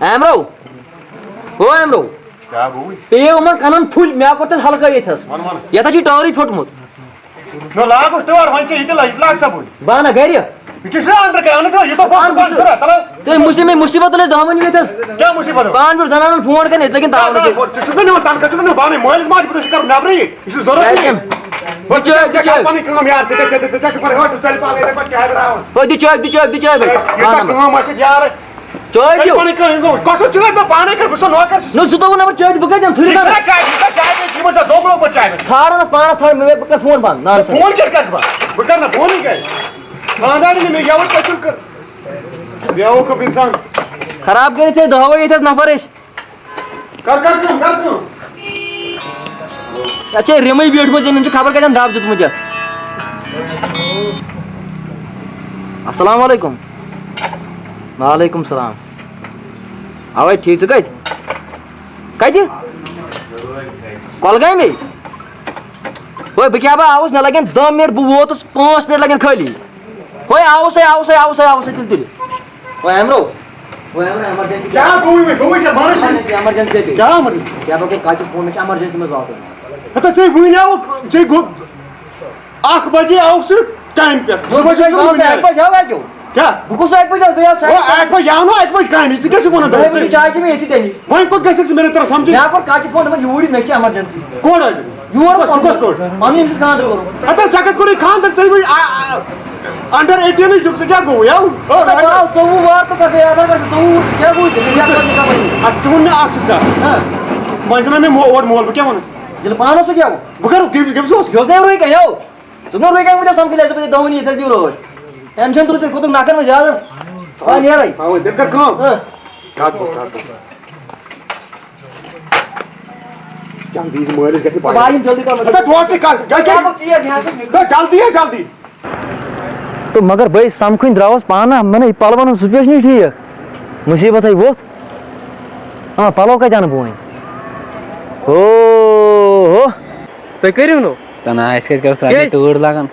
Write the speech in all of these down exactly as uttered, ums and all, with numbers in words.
ایمرو، او ایمرو، کیٛاہ گوٚوُے؟ پیٚیہِ یِمن کنن پھُلۍ، مےٚ کوٚر تیٚلہِ ہلکٲے ییٚتھس۔ وَن، وَن۔ یتھ ہا چھُ ٹٲرٕے پھوٚٹمُت۔ نہ، لاگُس ٹٲر، وۄنۍ چھِ یہِ تہِ لٲگِتھ، لاگ سا بُنہِ۔ بہٕ انہٕ گرِ۔ یہِ کیٛاہ چھُ أنٛدرٕ کَران؟ اَنہٕ تہٕ یہِ دوٚپ پَتہٕ پانہٕ دُکان چھُنہ، تَلہٕ۔ تُہۍ مُصیٖبت، مُصیٖبت تُلِتھ دۄہوٕنۍ ییٚتھس۔ کیٛاہ مُصیٖبت؟ پانہٕ پٮ۪ٹھ زنانن فون کَران، ییٚتہِ لَگن داونَس کیٛاہ ییٚتہِ۔ ژٕ چھُکھ نہٕ نِوان تنخواہ، ژٕ چھُکھ نہٕ نِوان پانَے، مٲلِس ماجہِ، بہٕ چھُس کَرُن نٮ۪برٕے، یہِ چھُ ضروٗرت۔ کَتہِ؟ بہٕ چھُس ژےٚ کَرٕ پَنٕنۍ کٲم یار، ژٕ تہِ، ژٕ تہِ، ژٕ تہِ چھُکھ پَنٕنۍ ہۄتھ ژَلہِ پانَے، یِتھَے پٲٹھۍ چاے بَناوان۔ ہو، دِ چٲبۍ، دِ چٲبۍ، دِ چٲبۍ۔ یہِ چھا کٲم آسہِ یار؟ چٲبۍ کَرِ دِ۔ پَنٕنۍ کٲم، یہِ گوٚو، کۄس چھِ چٲبۍ؟ بہٕ پانَے کَرٕ، بہٕ چھُسو نوکر۔ نہ، سُہ دوٚپُن نہ، بہٕ چٲبۍ دِ، بہٕ کَتہِ اَنہٕ؟ ژٕ ژھٕنہٕ یہِ کَرٕ۔ چھا چاے، یہِ چھا چاے، یہِ چھِ یِمَن چھا زوٚگ لوٚگمُت چاے منٛز؟ ژھانٛڈ اَنَس پانَس، ژھانٛڈ، مےٚ، بہٕ کَرٕ فون بنٛد۔ نہ، نہ، ژٕ فون کیٛازِ کَرٕ بہٕ؟ بہٕ کَرٕ نہ فونٕے کَتہِ؟ خانٛدارِنۍ مےٚ یَوٕ کَتہِ چھُکھ کَر-، بیوقوٗف اِنسان۔ خراب کٔرِتھ ژےٚ دۄہ وٲے ییٚتہِ حظ نفر أسۍ۔ کر، کر کٲم، کر کٲم۔ اَتہِ چھےٚ رِمٕے بیٖٹھمٕژ، أمِس چھُ خبر کَتٮ۪ن دَب دیُتمُت یَتھ۔ السلام علیکم۔ وعلیکم السلام۔ اَوَے ٹھیٖک، ژٕ کَتہِ؟ کَتہِ؟ کۄلگامے؟ ہے، بہٕ کیٛاہ، بہٕ آوُس، مےٚ لَگن دَہ مِنٹ، بہٕ ووتُس، پانٛژھ مِنٹ لَگن خٲلی۔ ہے، آوُس ہے، آوُس ہے، آوُس ہے، آوُس ہے، تُلہِ، تُلہِ۔ ہے، ایمرو۔ ہے، ایمرو، ایمرجنسی۔ کیٛاہ گوٚوُے وۄنۍ؟ گوٚوُے کیٛاہ؟ وَنُن چھُنہٕ۔ ایمرجنسی، ایمرجنسی ہے۔ کیٛاہ ایمرجنسی؟ کیٛاہ، بہٕ کوٚر کَتہِ فون، مےٚ چھِ ایمرجنسی منٛز واتُن۔ ہَتہٕ ژےٚ وُنیٛاوُکھ، ژےٚ گوٚو، اَکھ بَجے آوُکھ ژٕ کامہِ پٮ۪ٹھ۔ زٕ بَجے بہٕ چھُس اَکہِ بَجہِ آوُس اَکہِ بَجہِ، بہٕ یہِ کیٛاہ؟ بہٕ کُس اَکہِ بَجہِ آوُس؟ بہٕ آوُس اَکہِ او، بَجہِ۔ اَکہِ بَجہِ آو نہٕ، اَکہِ بَجہِ کامہِ، ژٕ کیٛاہ چھُکھ وَنان؟ دَہہِ بَجہِ چاے چیٚمہٕ ییٚتھی ژےٚ نِش۔ وۄنۍ کوٚت گژھکھ ژٕ؟ مےٚ نہٕ تَران سَمجھے۔ مےٚ کوٚر کَتہِ فون، دَپان یوٗرۍ، مےٚ چھِ ایمرجنسی۔ کوٚت حظ؟ یور کُس، کوٚت؟ کُس کوٚت؟ پَنُن ییٚمِس سۭتۍ خانٛدر کوٚرمُت۔ ہَتہٕ ژےٚ کَتہِ کوٚرُے خانٛدر؟ ژےٚ وٕنۍ آ-، آ-، under eighteenٕے چھُکھ، ژٕ کیٛاہ گوٚو؟ یَو، او، ہَتہٕ رَٹھ۔ آو ژوٚوُہ وار تہٕ پَتہٕ بیٚیہِ آدھار کارڈ ژوٚوُہ، ژٕ کیٛاہ گوٚو ژےٚ؟ مےٚ کیٛاہ کوٚر ژےٚ کَپٲرۍ؟ اَدٕ ژٕ وَن مےٚ اَکھ چیٖز کَتھ۔ ہاں۔ وۄنۍ زَن مےٚ مو-، اورٕ مول، بہٕ کیٛاہ وَنَس؟ ییٚلہِ پانَس سۭتۍ گٮ۪وُن۔ بہٕ کَرٕ، کٔمۍ، کٔمِس اوس؟ یہِ اوس نَے روے کَنہِ، ہو۔ ژٕ نہ روے کَنہِ وٕنکٮ۪س سَمکھٕے لَگہِ ژٕ پَتہٕ دَوٲنی یِتھَے پٲٹھۍ روز۔ ٹٮ۪نشَن تُل ژٕ، کھوٚتُکھ نَکھَن منٛز زیادٕ۔ وۄنۍ نیرَے۔ اَوَے، تیٚلہِ کَر کٲم۔ ہاں۔ کَتھ گوٚو، کَتھ گوٚو؟ جلدی یہِ مٲلِس گژھِ نہٕ پَگاہ۔ بہٕ یِمہٕ جلدی تَمہِ ہَتہٕ ٹوٹلی کَر، گَرِ کیٛاہ؟ ژیر نیرٕ ژٕ۔ نہ، جلدی ہے، جلدی۔ تہٕ مگر بہٕ ہے سَمکھٕنۍ درٛاوُس پانہٕ، مےٚ نہ یہِ پَلوَن ہٕنٛز سُچویشنٕے ٹھیٖک۔ مُصیٖبت ہے ووٚتھ۔ آ، پَلو کَتہِ اَنہٕ بہٕ وۄنۍ؟ او ہو۔ تُہۍ کٔرِو نہٕ۔ تہٕ نہ، أسۍ کَتہِ کَرو سرٛان؟ کیٛازِ؟ تۭر لَگان۔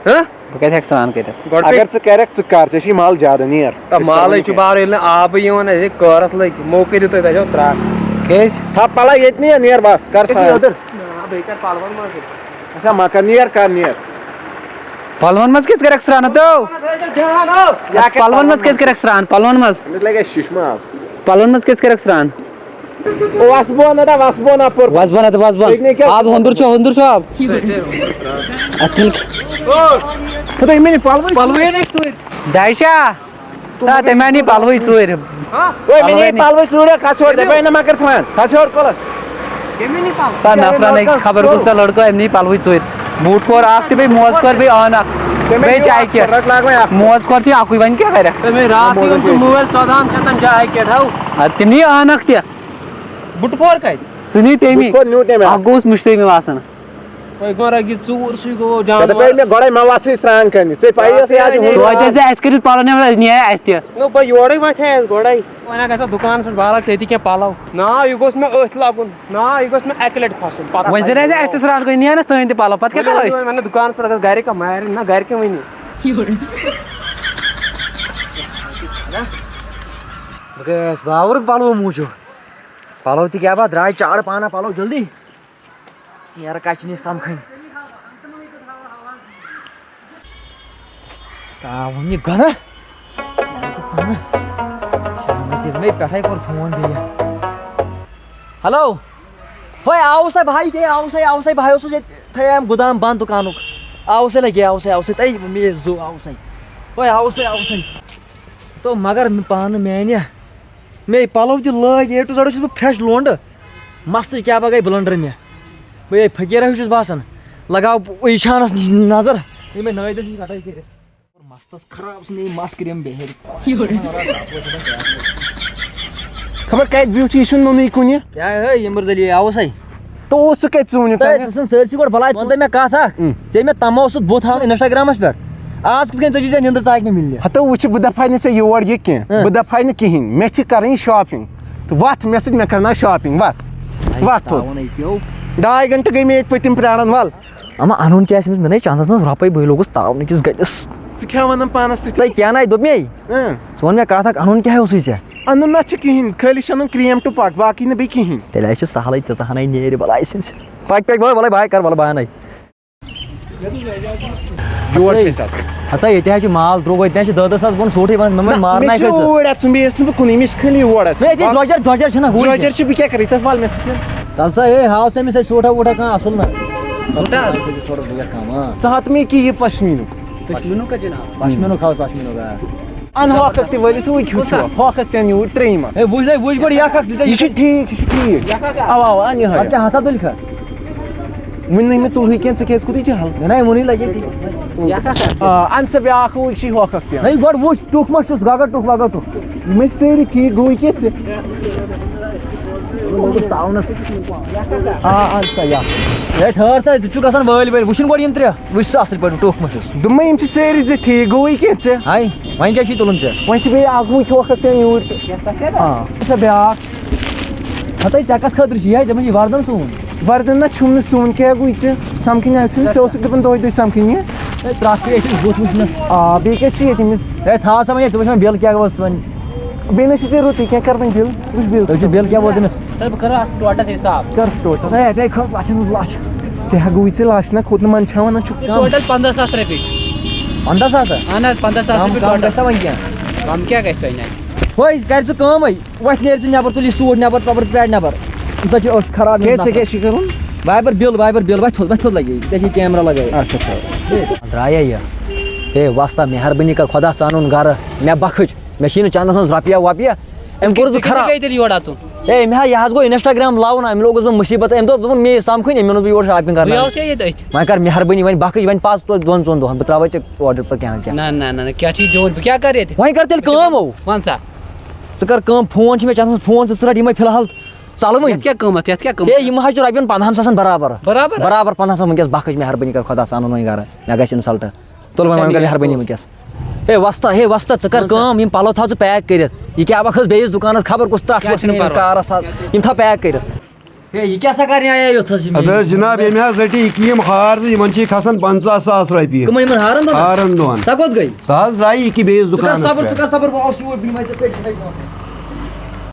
ہہ؟ بہٕ کَتہِ ہٮ۪کہٕ سرٛان کٔرِتھ؟ گۄڈٕ اگر ژٕ کَرَکھ، ژٕ کَر، ژےٚ چھُے مَل زیادٕ، نیر۔ تہٕ أسۍ کَرو مَلٕے نہٕ چھُ کینٛہہ۔ بارٕ، ییٚلہِ نہٕ آبٕے یِوان اَسہِ، ہے کٲرَس لٔگۍ، مو کٔرِو تُہۍ، تۄہہِ چھو ترٛٹھ۔ کیٛازِ؟ تھَپھ پَلَے ییٚتہِ نیر بَس، کَر أسۍ سرٛان۔ أدٕر۔ نہ، بیٚیہِ کَر پَلوَن منٛز۔ اچھا، مَکَر نیر، کَر نیر۔ پَلوَن منٛز کیٛازِ کَرَکھ سرٛان ہَتو؟ یا کیٛاہ پَلوَن منٛز کیٛازِ کَرَکھ سرٛان؟ پَلوَن منٛز؟ أمِس لَگہِ اَسہِ شِشمہٕ آز۔ پَلوَن منٛز کیٛازِ کَرَکھ سرٛان؟ او، وَسبون ہَتا، وَسبون اَپور۔ وَسبون ہَتا، وَسبون۔ پِکنِک کیٛاہ؟ آب ہُنٛدُر چھُ، ہُنٛدُر چھُ آب۔ اَتھ تِل۔ او، خۄداے، مےٚ نی پَلوٕے۔ پَلوٕے نَے ژوٗرِ۔ ڈایشا۔ آ، تٔمۍ اَنہِ پَلوٕے ژوٗرِ۔ ہا؟ اوے، مےٚ نی پَلوٕے ژوٗرِ، کھس ہیوٚر، دَپے نہ مَکَر سرٛان، کھس ہیوٚر کۄلَس۔ تَتھ نفرَن أکۍ خبر کُس سا لٔڑکہٕ، أمۍ نی پَلوٕے ژوٗرِ۔ بوٗٹ کوٚر اَکھ تہٕ بیٚیہِ موزٕ کوٚر بیٚیہِ ٲن اَکھ۔ تٔمۍ بیٚیہِ نی اَکھ جیکٹ۔ رَٹ لاگوے اَکھ۔ موزٕ کوٚر تہِ اَکُے، وۄنۍ کیٛاہ کَرٮ۪کھ؟ تٔمۍ راتھ تہِ اوٚن سُہ مٲلۍ ژۄدہَن شیٚتَن جیکٹ، ہو۔ اَدٕ تٔمۍ نی ٲن اَکھ تہِ۔ بوٗٹ کوٚر کَتہِ؟ سُہ نی تٔمی۔ بوٗٹ کوٚر نیوٗ تٔمۍ اَکھ۔ اَکھ گوٚوُس مُشتٲقی مےٚ باسان۔ وۄنۍ گوٚو رَگہِ ژوٗر، سُہ گوٚو ژےٚ دَپے جانوَر۔ مےٚ گۄڈَے، مےٚ وَسٕے سرٛان کَرنہِ۔ ژےٚ پَیی ٲسٕے آز چھِ ہُنٛد۔ توتہِ ٲسۍ نہٕ اَسہِ کٔرِتھ پَلو نٮ۪بر، اَسہِ نیرِ اَسہِ تہِ۔ نو، بہٕ یورَے وَتھِ ہا اَسہِ گۄڈَے۔ وۄنۍ اگر سا دُکانَس پٮ۪ٹھ والَکھ تٔتی کینٛہہ پَلو۔ نا، یہِ گوٚژھ مےٚ أتھۍ لَگُن۔ نا، یہِ گوٚژھ مےٚ اَکہِ لَٹہِ کھَسُن۔ پَتہٕ وۄنۍ زَن لَگہِ اَسہِ اَسہِ تہِ سرٛان کٔرِتھ، نیرِ نہ سٲنۍ تہِ پَلو، پَتہٕ کیٛاہ وۄنۍ کَرو أسۍ؟ وۄنۍ وَنہٕ دُکانَس پٮ۪ٹھ گژھ گَرِ کانٛہہ مارِ نہ، گَرِ کیٛاہ وَنہِ؟ بہٕ گٔیَس باورٕ پَلو موٗجوٗب۔ پَلو تہِ کیٛاہ با درٛاے چاڑ پانہ پَلو جلدی۔ نیرٕ کَچہِ نِش سَمکھٕنۍ۔ ترٛاوُن یہِ گۄڈٕ۔ یہِ پٮ۪ٹھَے کوٚر فون بیٚیہِ۔ ہیلو۔ ہے، آوُس ہے بھائی، ہے، آوُس ہے، آوُس ہے، بہٕ اوسُس ییٚتہِ، تھٲیِم گُدام بنٛد دُکانُک۔ آوُس ہے لَگے، آوُس ہے، آوُس ہے، تَے مےٚ زُو آوُس ہے۔ ہے، آوُس ہے، آوُس ہے۔ تو مگر مےٚ پانہٕ میٛانہِ، مےٚ پَلو تہِ لٲگۍ، A to Z چھُس بہٕ fresh لونٛڈٕ۔ مَستٕچ کیٛاہ بَگٲے بٕلَنڈَر مےٚ۔ بہٕ ہے فقیٖرا ہیوٗ چھُس باسان۔ لَگاو ایٖشانَس نِش نظر، یہِ مےٚ نٲیدَس نِش کَٹٲے کٔرِتھ۔ مَستَس خراب، سُہ نہٕ مَس کرٛیم بیٚہہِ۔ خبر کَتہِ بیوٗٹھ، یہِ چھُنہٕ نوٚنُے کُنہِ۔ کیٛاہ ہے، ییٚمہِ بٔرزَلہِ یہِ آوُس ہے۔ تو اوس سُہ کَتہِ ژوٗنہِ تہٕ تانۍ؟ سُہ چھُنہٕ سٲرسٕے گۄڈٕ بَلاے۔ وَن تہٕ مےٚ کَتھ اَکھ۔ اۭں۔ ژےٚ مےٚ تَماہ اوسُتھ بُتھ ہاوُن Instagram-َس پٮ۪ٹھ۔ آز کِتھ کٔنۍ ژٔجی ژےٚ نِندٕر، ژٕ آیَکھ مےٚ مِلنہِ؟ ہَتو وٕچھ، بہٕ دَپہٕ ہا نہٕ ژےٚ یور یہِ کینٛہہ۔ اۭں۔ بہٕ دَپہٕ ہا نہٕ کِہیٖنۍ۔ مےٚ چھِ کَرٕنۍ shopping۔ تہٕ وَتھ مےٚ سۭتۍ، مےٚ کَرناو shopping۔ وَتھ۔ وَتھ تھوٚد۔ تاوَن أکیو۔ ڈاے گھنٹہٕ گٔے مےٚ ییٚتہِ پٔتِم پرٛاران، وَل۔ اما اَنُن کیٛاہ آسہِ أمِس؟ مےٚ نَے چَندَس منٛز رۄپَے، بٔے لوٚگُس تاونہٕ کِس گَلِس۔ ژٕ کیٛاہ وَنان پانَس سۭتۍ؟ تَے کیٛاہ نَے دوٚپ مے۔ اۭں۔ ژٕ وَن مےٚ کَتھ اَکھ، اَنُن کیٛاہ اوسُے ژےٚ؟ اَنُن نہ چھُ کِہیٖنۍ، خٲلی چھُ اَنُن کرٛیم ٹُو پَک، باقٕے نہٕ بیٚیہِ کِہیٖنۍ۔ تیٚلہِ حظ چھُ سہلٕے، تیٖژاہ ہَنٕے نیرِ، وَلہٕ آسہِ۔ پَکہِ، پَکہِ، بَلاے، بَلاے کَر، وَلہٕ بہٕ اَنَے۔ یور چھِ أسۍ آسان۔ ہتا ییٚتہِ حظ چھِ مال درٛوگ، ییٚتہِ حظ چھِ دَہ دَہ ساس بۄن سوٹھٕے وَنان، مےٚ نہ، مارنَے مےٚ چھِ کھٔژ۔ اوٗرۍ اَژُن، بیٚیہِ ٲس نہٕ بہٕ کُنُے، مےٚ چھِ خٲلی یور اَژُن۔ مےٚ ییٚتہِ درٛۄجَر، درٛۄجَر چھِنہ ہُہ۔ درٛۄجَر چھِ، بہٕ کیٛاہ کَرٕ، یہِ تَتھ وَل مےٚ سۭتۍ۔ تَلہٕ سا، ہے، ہاو سا أمِس اَتہِ سوٹھا ووٹھا کانٛہہ اَصٕل نہ۔ سوٹھا؟ تھوڑا بہت کَم، آ۔ ژٕ ہَتھ مےٚ کہِ یہِ پشمیٖنُک۔ پشمیٖنُک ہا جِناب؟ پشمیٖنُک ہاوُس، پشمیٖنُک، آ۔ اَن ہۄکھ اَکھ تہِ ؤلِتھ، ہُہ کیُتھ چھُ؟ کُس اَکھ؟ ہۄکھ اَکھ تہِ اَن یوٗرۍ ترٛیٚیِم اَکھ۔ ہے، وٕچھ نَے، وٕچھ گۄڈٕ یہِ اَکھ اَکھ، یہِ چھِ ٹھیٖک، یہِ چھِ ٹھیٖک۔ اَوا، اَوا، اَن یِہوٚے۔ اَدٕ کیٛاہ ہَتھا تُلہِ کھا؟ وٕنہِ نہٕ مےٚ تُلہٕے کینٛہہ، ژٕ کیٛازِ کوٗتٕے جہل؟ نہ، نہ، ووٚنُے لَگے تی۔ آ، اَن سا بیٛاکھ ہُہ، یہِ چھِ ہۄکھ اَکھ تہِ اَن۔ ہے، گۄڈٕ وٕچھ، ٹُکھ ما چھُس، گَگَر ٹُکھ، وَگَر ٹُکھ۔ یِم ٲسۍ سٲری ٹھیٖک، گوٚوٕے کیٛاہ ژےٚ؟ لوٚگُس تاونَس۔ آ، اَن سا یَتھ۔ ہے، ٹھٔہر سا، ژٕ چھُکھ گژھان وٲلۍ وٲلۍ، وٕچھِن گۄڈٕ یِم ترٛےٚ۔ وٕچھ سا اَصٕل پٲٹھۍ، ٹوٚکھ ما چھُس؟ دوٚپمَے یِم چھِ سٲری زٕ ٹھیٖک، گوٚوٕے کینٛہہ ژےٚ؟ ہاے، وۄنۍ کیٛاہ چھُے تُلُن ژےٚ؟ وۄنۍ چھِ بیٚیہِ اَکھ ہُہ کھیوٚکھ اَکھ تانۍ یوٗرۍ تہٕ۔ آ۔ سا بیٛاکھ۔ ہَتَے ژےٚ کَتھ خٲطرٕ چھُ یِہوٚے دَپان یہِ وَردَن سُوُن؟ وَردَن نہ چھُم نہٕ سُوُن، کیٛاہ گوٚوٕے ژےٚ؟ سَمکھٕنۍ آسہِ نہٕ، ژےٚ اوسُکھ دَپان دۄہَے دۄہَے سَمکھٕنۍ یہِ۔ ہے، ترٛٹھ چھِ ییٚتہِ بُتھ وٕچھنَس۔ آ، بیٚیہِ کیٛاہ چھِ ییٚتہِ أمِس؟ ہے، تھاو سا وۄنۍ ییٚتہِ، ژٕ وٕچھ وۄنۍ بِل کیٛاہ ٲس وۄنۍ۔ بیٚیہِ نہ چھِ ژےٚ رُتُے کینٛہہ، کَر وۄنۍ بِل؟ وٕچھ بِل۔ تُہۍ چھِو بِل کیٛاہ ووت أمِس؟ تۄہہِ بہٕ کَرٕ اَتھ ٹوٹَل حِساب۔ کَر ٹوٹَل؟ ہے، ہے، کھٔژ لَچھَن ہٕنٛز لَچھ۔ کیٛاہ گوٚوُے ژےٚ لَچھ نہ کھوٚت نہٕ منٛدچھاوان نہ چھُکھ کَم؟ ٹوٹَل پنٛداہ ساس رۄپیہِ۔ پنٛداہ ساس ہا؟ اَہَن حظ، پنٛداہ ساس کَم، رۄپیہِ کَم ٹوٹَل۔ گژھِ سا وۄنۍ کینٛہہ؟ کَم کیٛاہ گژھِ تۄہہِ نَے؟ وۄنۍ کَرِ ژٕ کٲمٕے، وۄتھ نیرِ ژٕ نٮ۪بَر، تُل یہِ سوٗٹ نٮ۪بَر، پَبَر پرٛارِ نٮ۪بَر۔ ژٕ چھِ أچھ خراب کیٛاہ، یِم ژےٚ نفر۔ کیٛاہ چھِ کَرُن؟ وایبَر بِل، وایبَر بِل، وۄتھ تھوٚد، وۄتھ تھوٚد لَگے، ژےٚ چھِ کیمرہ لَگٲیِتھ۔ اَچھا، تھاو۔ ہے، درٛایے یہِ۔ ہے، وۄستا، مہربٲنی کَر، خۄدا ژانُن گَرٕ، مےٚ بَخٕچ۔ مےٚ چھِی نہٕ چندس منٛز رۄپیہِ وۄپیہِ، أمۍ کوٚرُس بہٕ خراب۔ ژےٚ کیٛاہ گٔے تیٚلہِ یورٕ اَژُن؟ ہے، مےٚ ہا، یہِ حظ گوٚو Instagram لاوُن، أمۍ لوگُس بہٕ مُصیٖبت، أمۍ دوٚپ، دوٚپُن، مے سَمکھٕے نہٕ، أمۍ ووٚن بہٕ یور shopping بہٕ کرنہِ۔ آسہٕ ہے ییٚتہِ أتھۍ۔ وۄنۍ کر مہربٲنی، وۄنۍ بخٕش، وۄنۍ پَز توتہِ دۄن ژۄن دۄہَن، بہٕ ترٛاوَے ژےٚ order پَتہٕ کینٛہہ نہ، نہ، نہ، نہ، کیٛاہ چھُے دیُن؟ بہٕ کیٛاہ کَرٕ ییٚتہِ؟ وۄنۍ کر تیٚلہِ کٲم، او۔ وَن سا۔ ژٕ کر کٲم، phone چھُ مےٚ چَتَس منٛز phone، ژٕ، ژٕ رَٹ یِمَے فی الحال ژَلہٕ وٕنۍ۔ یَتھ کیٛاہ قۭمَتھ؟ یَتھ کیٛاہ قۭمَتھ؟ ہے، یِم حظ چھِ رۄپیَن پنٛدہَن ساسَن برابر۔ برابر؟ برابر پنٛدہَن ساس وٕنۍکٮ۪س بخٕش، مہربٲنی کر، خۄدا ژٕ اَنُن وۄنۍ گرٕ، مےٚ گژھِ insult۔ تُل وۄنۍ، وۄنۍ کر مہربٲنی وٕنۍکٮ۪س۔ ہے وۄستا، ہے وۄستا، ژٕ کر وَن سا۔ کٲم، یِم پَلو تھاو ژٕ pack کٔرِتھ۔ یہِ کیٛاہ وَکھ ٲس بیٚیِس دُکانَس، خبر کُس تَٹھ کیٛاہ اوس چھُنہٕ میٛٲنِس پَرواے؟ کارَس آز۔ یِم تھاو pack کٔرِتھ۔ ہے، یہِ کیٛاہ سا کَرنہِ آیے یوٚتھَس یہِ اَدٕ حظ جِناب، ییٚمہِ حظ رٔٹۍ یہِ کہِ یِم ہار زٕ، یِمَن چھِ یہِ کھَسان پنٛژاہ ساس رۄپیہِ۔ کٕمَن یِمَن ہارَن دۄن؟ ہارَن دۄن۔ سۄ کوٚت گٔے؟ سۄ حظ درٛایہِ یہِ کہِ بیٚیِس ژٕ کر دُکانَس صبر، ژٕ پٮ۪ٹھ۔ کر صبر، بہٕ آسہٕ یوٗرۍ، بہٕ نِمَے ژےٚ کٔڑِتھ۔